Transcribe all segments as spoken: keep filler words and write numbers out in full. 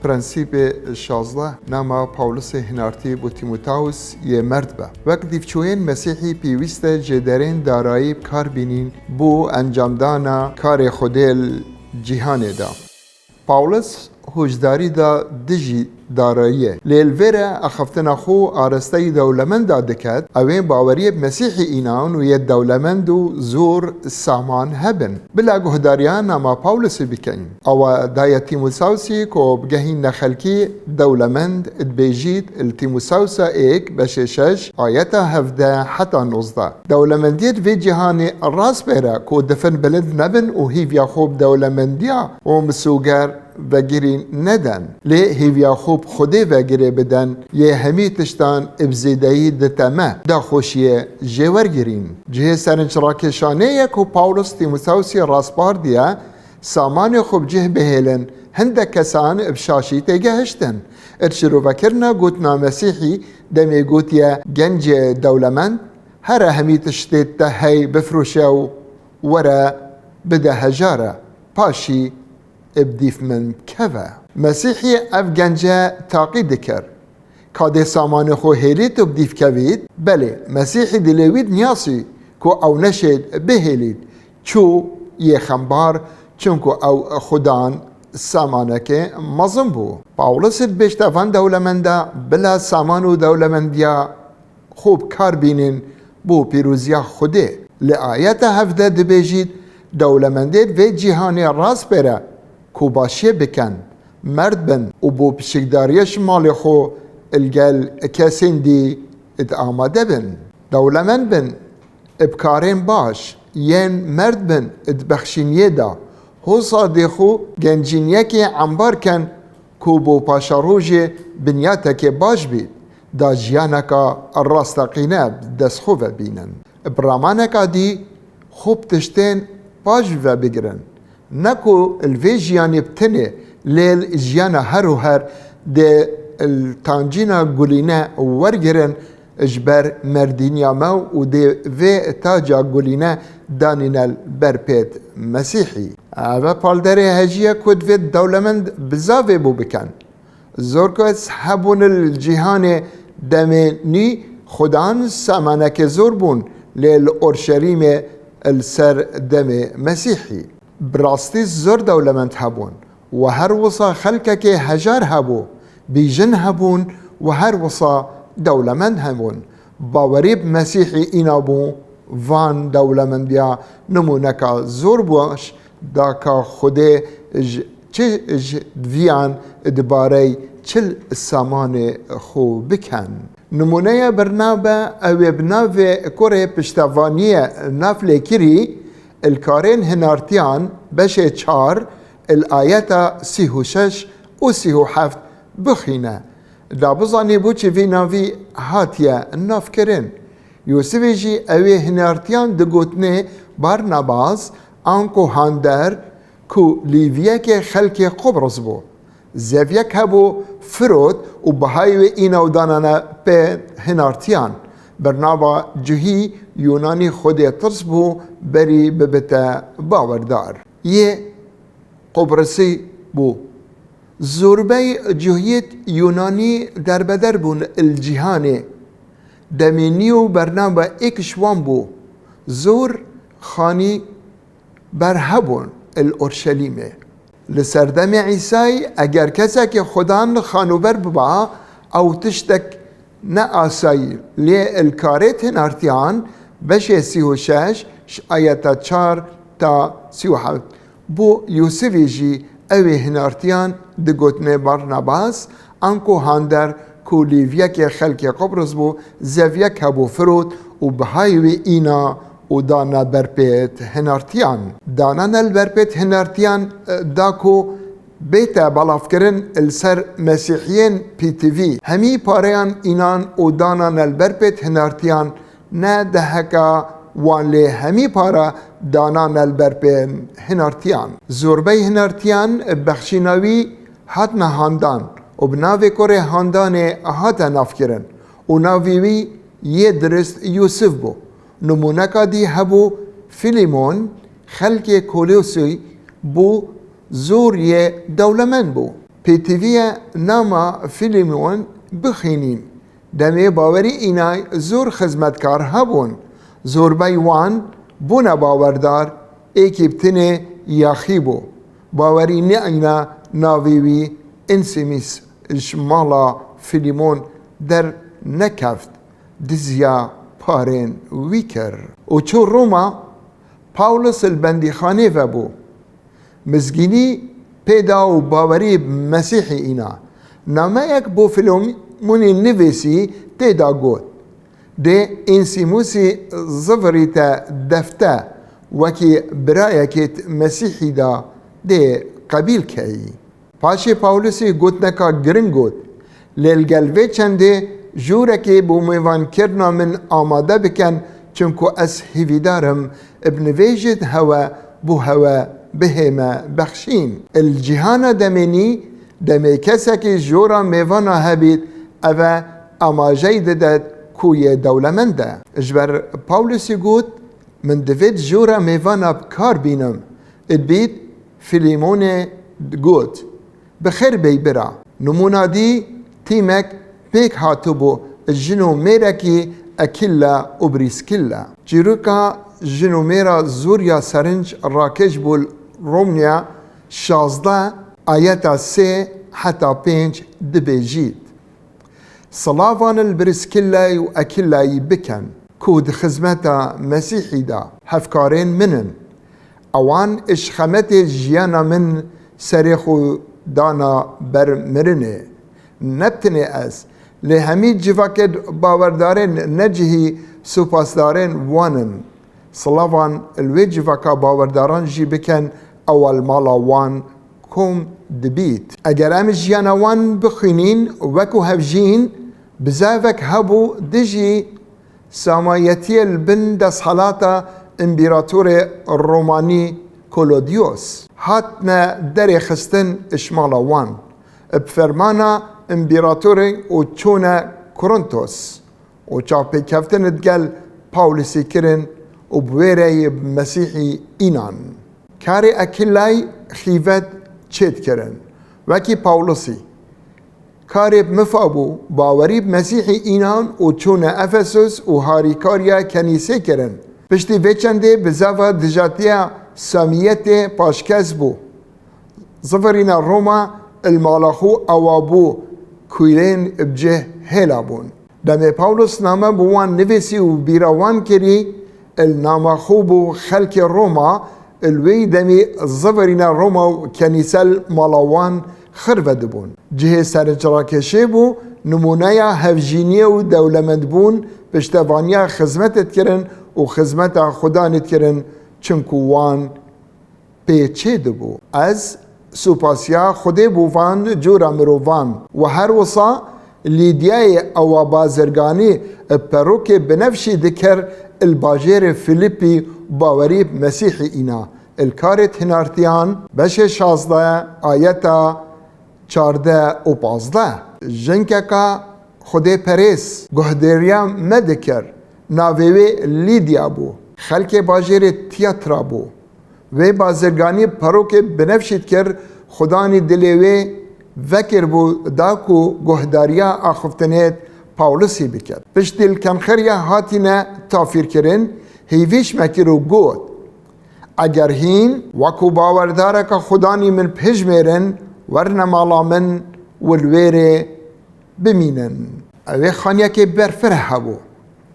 Prensîpê şazdeh, nama Pawlusê hinartî bo Tîmoteus yê merd be. Wek dîvçoyên Mesîhî pêwîst e jêderên darayî bi kar bînîn bo encamdana karê Xwedê li cîhanê de. Pawlus hûşdarî da dijî darayiyê. Lê li vê re axiftina xwe arasteyî dewlemenda diket, ew ên baweriyê bi Mesîhî înan û yê dewlemend û zor saman hebin. Bila guhdariya nama Pawlusî bikeyin. Ew daye Tîmosawsî ku bigehîne xelkî dewlemend dibêjît li Tîmosawsa êk beşê şeş ayeta hevdeh heta nozdeh. Dewlemendiyê di vê cîhanê rast pêre ku difin bilind nebin û hîviya xwe bi dewlemendiya û misoger vegirî neden. Lê hêviya xwe bi Xwedê vegirê biden, yê hemî tiştan bi zêdeyî dite me, daxweşiyê jê wergirîn. Cihê serinc rakêşanê ye ku Pawlos Tîmosawsî raspar diye, samanê xwe bi cih bihêlin, hindek kesan bi şaşî têgehiştin. Di şirovekirina gotina Mesîhî demê gotiye gencê dewlemend, here hemî tiştê te hey bifroşe û were bide hejara, paşî bi dîv min keve. Mesîhî ev gence taqî dikir. Ka dê samanê xwe hêlît û bi dîv kevît? Belê, Mesîhî dilê wî dinyasî ku ew neşêt bihêlît. Çû yê xembar, çunku ew xudan samanekê mezin bû. Pawlus dibêjte van dewlemenda bila saman û dewlemendiya xwe bi kar bînin bo pîroziya Xwedê. Li ayeta hevdeh dibêjît, dewlemendên vê cîhanê rast pêre ku başiyê bikin, merd bin û bo pişikdariyê ji malê xwe li gel kesên dî di amade bin. Dewlemend bin, bi karên baş, yên merd bin di bexşîniyê de, hosa dê xwe gencîniyekê embar ken ku bo paşerojê binyatekê baş bît, da jiyaneka rasteqîne bi dest xwe ve bînin. Bi ramaneka dî xwe bi tiştên paş ve bigirin. Ne ku li vê jiyanê bi tenê, lê li jiyana her û her dê li tancîna gulîne wergirin, ji ber merdîniya me û dê vê taca gulîne danîne li ber pêt Mesîhî. Ev e palderê hejiyê ku divê dewlemend bizavê bo bikin. Zor kes hebûn li cîhanê demê nî xudan samanekê zor bûn, lê li Orşelîmê li ser demê Mesîhî. Bi rastî zor dewlemend hebûn. We her wisa xelkekê hejar hebû, bîjin hebûn, we her wisa dewlemend hebûn. Bawerî bi Mesîhî îna bû, van dewlemendiya nimûneka zor baş da ka Xwedê ji çi ji viyan dibarey çil samanê xwe biken. Nimûneya Bernabe, ew ê bi navê kurê piştevaniyê nav lê kirî, li karên hinartiyan beşê çar, li ayeta sî û şeş û sî û heft bixwîne. Da bizanî bo çi vî navî hatiye navkirin. Yûsivê jî ew ê hinartiyan digotinê Barnabas, anku Hander, ku lîviyekê xelkê Qubris bû. Zevyek hebû firot û bihayê wê îna û danane pê hinartiyan. Bernaba cihî Yûnanî Xwedê tirs bû, berî bibite bawerdar. Yê Qubrisî bû. Zorbey cihiyêt Yûnanî derbeder bûn li cîhanê. Demê nî û Bernaba êk ji wan bû. Zor xanî ber hebûn li Orşelîmê. Li serdemê Îsayî, eger kesekî xudan xanober biba, ew tiştek ne asayî, lê li karê hinartiyan beşê sî û şeş ji ayeta çar ta sî û heft. Bo Yûsivî jî ew ê hinartiyan digotinê Barnabas, anku Hander ku lîviyekê xelkê Qubris bû, zevyek hebû firot û bihayê wê îna û dana ber pêt hinartiyan. Danana li ber pêt hinartiyan, e, da ku bête belavkirin li ser Mesîhiyên P T V. Hemî pareyan înan û danana li ber pêt hinartiyan ne deheka wan lê hemî para danana li ber pêt hinartiyan. Zorbey hinartiyan bexşîna wî hatine handan û bi navê kurê handanê hate navkirin û navê wî yê dirist Yûsif bû. Nimûneka dî hebû Filîmon, xelkê Kolosî bû, zor yê dewlemend bû. Pêtiviye nama Filîmon bixwînîn. Demê bawerî înay zor xizmetkar hebûn. Zorbey wan bûne bawerdar, êkî bi tinê yaxî bû. Bawerî neîna navê wî Însimîs ji mala Filîmon dernekeft, diziya parên wî kir û çû Roma. Pawlos li bendîxanê ve bû. Mizgînî pê da û bawerî bi Mesîhî îna. Nameyek bo Filîmonî nivîsî, tê da got, Dê Însimûsî zivirîte defte, wekî birayekê di Mesîhî da dê qebîl keyî. Paşê Pawlosî gotineka giring got, Lê li gel vê çendê jûrekê bo mêvankirina min amade bikin, çimku ez hîvîdar im, bi nivêjê di hewe bo hewe bihême bexşîn. Li cîhana demê nî, demê kesekî jora mêvana hebît, ev e amajeyî didet ku yê dewlemend e. Ji ber Pawlosî got, Min divêt jora mêvana bi kar bînim. Dibît Filîmonê digot, Bi xêr bêy bira. Nimûna dî tîmek pêk hatibû, jin û mêrekî Ekîlla û Prîskîlla. Çîroka jin û mêra zor ya serinc rakeş bû li Romya şazdeh ayeta sê heta pênc dibêjît, Silavan li Prîskîllayî û Ekîllayî bikin, ku di xizmeta Mesîhî de hevkarên min in. Ewan ji xemetê jiyana min serê xwe dana ber mirinê. Ne bi tenê ez, lê hemî civakê bawerdarên necihî supasdarên wan in. Silavan li wê civaka bawerdaran jî bikin, ew li mala wan kom dibît. Eger em jiyana wan bixwînîn, wekû hevjîn, bizavek hebû dijî samayetiyê li bin desthelata împîratorê Romanî Kolodiyos. Hatine derê xistin ji mala wan, bi fermana împîratorê û çûne Korintos. û çavpêkeftin digel Pawlisî kirin û bi wê reyê bi Mesîhî înan. Karê Ekîlay xîvet çêdikirin. Wekî Pawlisî, karê bi mifa bû, bawerî bi Mesîhî înan û çûne Efesus û harîkariya kenîsê kirin. Piştî vê çendê bizava dijatiya samiyetê paşkez bû. Zivirîna Roma li mala xwe ewa bû, kûlên bi cih hêla bûn. Demê Pawlos name bi wan nivîsî û bîra wan kirî, li nama xwe bû xelkê Roma, li wê demî zivirîna Roma û kenîse li mala wan xirve dibûn. Cihê serinçrakêşê bû, nimûneya hevjîniyê û dewlemendbûn, piştevaniya xizmetê dikirin û xizmeta Xudanê dikirin, çimku wan pê çê dibû. Ez supasiya Xwedê bo van cûra mirovan. Û her wisa Lîdyayê ewa bazirganî bi perokê binefşî dikir, li bajêrê Filîpî bawerî bi Mesîhî îna. Li karê hinartiyan beşê şazdeh ayeta çardeh û pazdeh. Jinkeka Xwedêperêz guhdariya me dikir. Navê wê Lîdya bû. Xelkê bajêrê Tiyatra bû. Wê bazirganî perokê binefşî dikir, Xudanî dilê wê vekiribû da ku guhdariya axiftinê Pawlisî bikir. Piştî li Kenxeriya hatine tafîrkirin, hêvîş me kir û got, Eger hîn, wekû bawerdareke Xudanî min bihijmêrin, werne mala min û li wê rê bimînin. Ew ê xaniyekê berfireh hebû.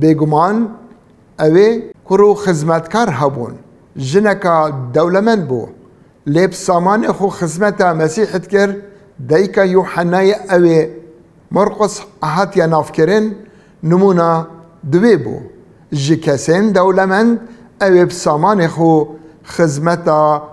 Bêguman ew ê kur û xizmetkar hebûn. Jineka dewlemend bû. Lê bi samanê xwe xizmeta Mesîhî dikir, dayika Yûhennayê ew ê Murqis hatiye navkirin, nimûna di wê bû. Ji kesên dewlemend ew ê bi samanê xwe xizmeta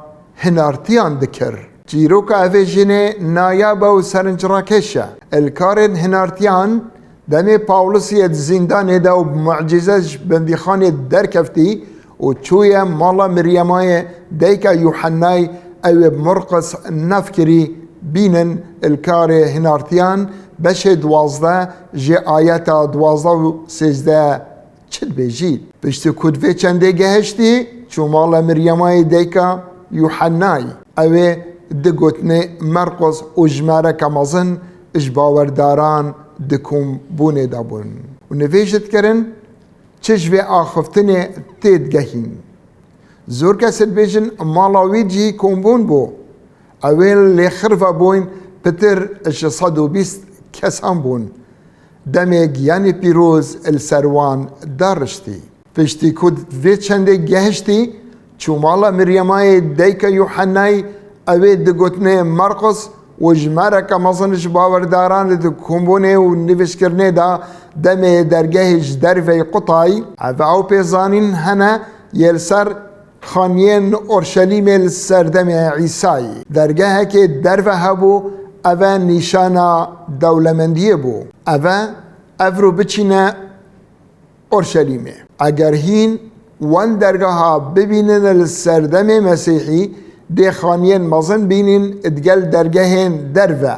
hinartiyan dikir. Çîroka evê jinê nayab e û serinçrakêş e. Li karên hinartiyan demê Pawlisî yê di zîndanê de û bi mucîze ji bendîxanê derkeftî û çûye mala Miryemayê dayika Yûhennayê ew ê bi Murqis navkirî bînin. Li karê hinartiyan beşê duwazdeh ji ayeta duwazdeh û sêzdeh çi dibêjî? Piştî ku di vê çendê gehiştî, çû mala Miryemayê dayika Yûhennayê. Ew ê digotinê Merqos û jimareke mezin ji bawerdaran di kombûnê de bûn. Û nivêj dikirin, çi ji vê axiftinê tê digehîn. Zor kes dibêjin mala wî cihî kombûn bû. Ew ê lê xirve bûyn, pitir ji sed û bîst kesan bûn. Demê giyanê pîroz li ser wan dariştî. Piştî ku vê çendê gehiştî, çû mala Miryemayê dayika Yuhennayî, ew ê digotinê Marqos û jimareke mezin ji bawerdaran li di kombûnê û nivîskirinê de demê dergehê ji derveyî qutayî. Ev ew pêzanîn hene yê li ser xaniyên Orşelîmê li serdemê Îsayî. Dergehekê derve hebû, ev e nîşana dewlemendiyê bû. Ev e, evro biçîne Orşelîmê. Eger hîn wan dergeha bibînin li serdemê Mesîhî, dê xaniyên mezin bînin digel dergehên derve.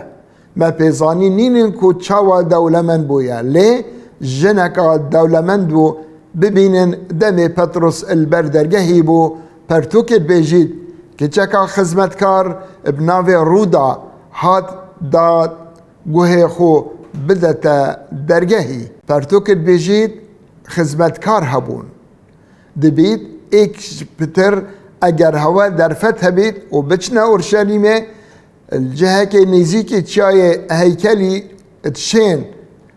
Me pêzanî nînin ku çawa dewlemend bûye, lê jineka dewlemend bû bibînin demê Petros li ber dergehî bû, pertûkê dibêjît, kiçeka xizmetkar bi navê Rûda hat da guhê xwe bidete dergehî. Pertûkê dibêjît, xizmetkar hebûn. Dibît êk ji pitir eger hewe derfet hebît û biçine Orşelîmê, li cihekê nêzîkî çiyayê heykelî dişên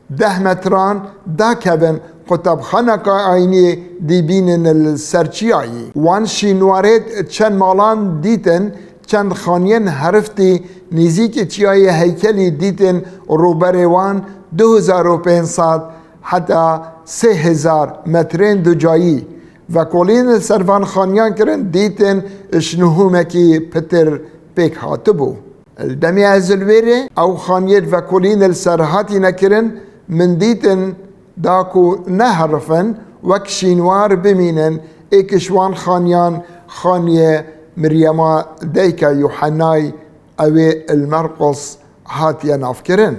deh metran dakevin, qutebxaneka aynî dîbînin li ser çiyayî. Wan şînwarêt çend malan dîtin, çend xaniyên heriftî nêzîkî çiyayê heykelî dîtin, rûberê wan du hezar û pênc sed heta sê hezar metrên ducayî vekolîn li ser van xaniyan kirin, dîtin ji nihûmekî pitir pêk hatibû. Li demê ez li wê rê ew xaniyê vekolîn li ser hatîne kirin, min dîtin da ku neherifin, wek şînwar bimînin, êk ji wan xaniyan xaniyê Miryema dayika Yuhennayî, ew ê li Merqos hatiye navkirin.